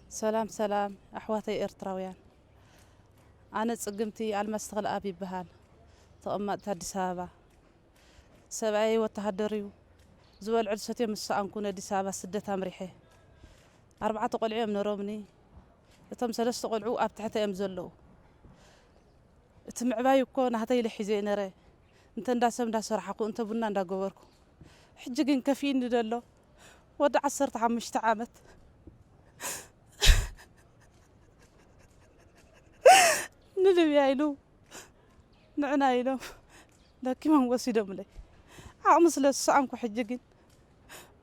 ሰላም ሰላም ኣሕዋተይ ኤርትራውያን፣ ኣነ ጽግምቲ ኣልማዝ ተኽለኣብ ይበሃል። ተቐማጢት ኣዲስ ኣበባ። ሰብኣየይ ወተሃደር እዩ። ዝበልዖ ዝሰትዮ ምስ ሰኣንኩ ንኣዲስ ኣበባ ስደት ኣምሪሐ። ኣርባዕተ ቆልዑ እዮም ነሮምኒ። እቶም ሰለስተ ቆልዑ ኣብ ትሕተ እዮም ዘለዉ። እቲ ምዕባይ እኮ ናህተይ ኢለ ሒዘ ነረ። እንተ እንዳ ሰብ እንዳሰራሕኩ፣ እንተ ቡና እንዳገበርኩ። ሕጂ ግን ከፊእኒ ደሎ። ወዲ ዓሰርተ ሓሙሽተ ዓመት ንልብያ ኢሉ ንዕና ኢሎም ለኪሞም ወሲዶምለይ። ዓቕሚ ስለ ዝሰኣንኩ ሕጂ ግን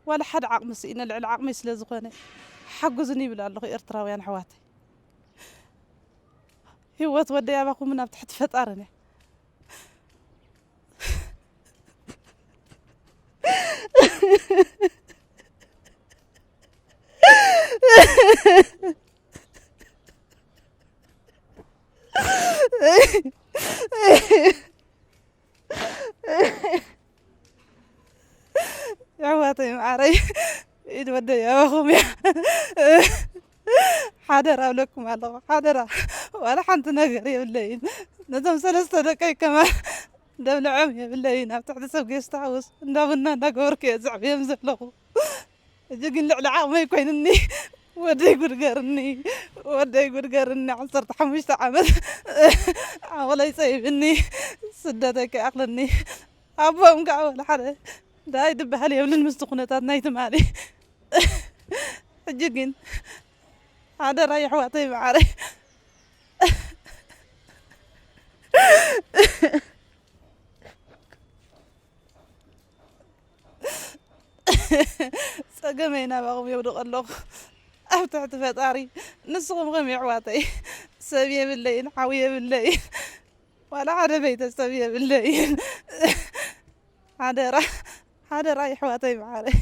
ዋላ ሓደ ዓቕሚ ስኢነ ልዕሊ ዓቕመይ ስለ ዝኾነ ሓግዙኒ ይብል ኣለኹ ኤርትራውያን ኣሕዋተይ። ህይወት ወደይ ኣባኹምን ኣብ ትሕቲ ፈጣርን እያ። ኣሕዋተይ መዓረይ፣ ኢድ ወደይ ኣባኹም እያ። ሓደራ እብለኩም ኣለኹ፣ ሓደራ። ዋላ ሓንቲ ነገር የብለይን። ነቶም ሰለስተ ደቀይ ከማን ደብልዖም የብለይን። ኣብ ትሕቲ ሰብ ጌስት ሃውስ እንዳ ቡና እንዳገበርኩ እየ ዘዕብዮም ዘለኹ። ሕጂ ግን ልዕሊ ዓቕመይ ኮይኑኒ። ወደይ ጉድ ገርኒ፣ ወደይ ጉድ ገርኒ። ዓሰርተ ሓሙሽተ ዓመት ዓቕለይ ጸይብኒ፣ ስደተይ ከይኣኽለኒ። ኣቦኦም ከዓ ወላ ሓደ ዳይ ድበሃል የብልን ምስቲ ኩነታት ናይ ትማሊ። ሕጂ ግን ሓደራ የሕዋተይ መዓረይ። ጸገመይ ናባኹም የውድቕ ኣለኹ ኣብ ትሕቲ ፈጣሪ። ንስኹም ከም የሕዋተይ ሰብ የብለይን፣ ሓው የብለይን፣ ዋላ ሓደ ቤተሰብ የብለይን። ሓደራ፣ ሓደራ የሕዋተይ መዓረይ።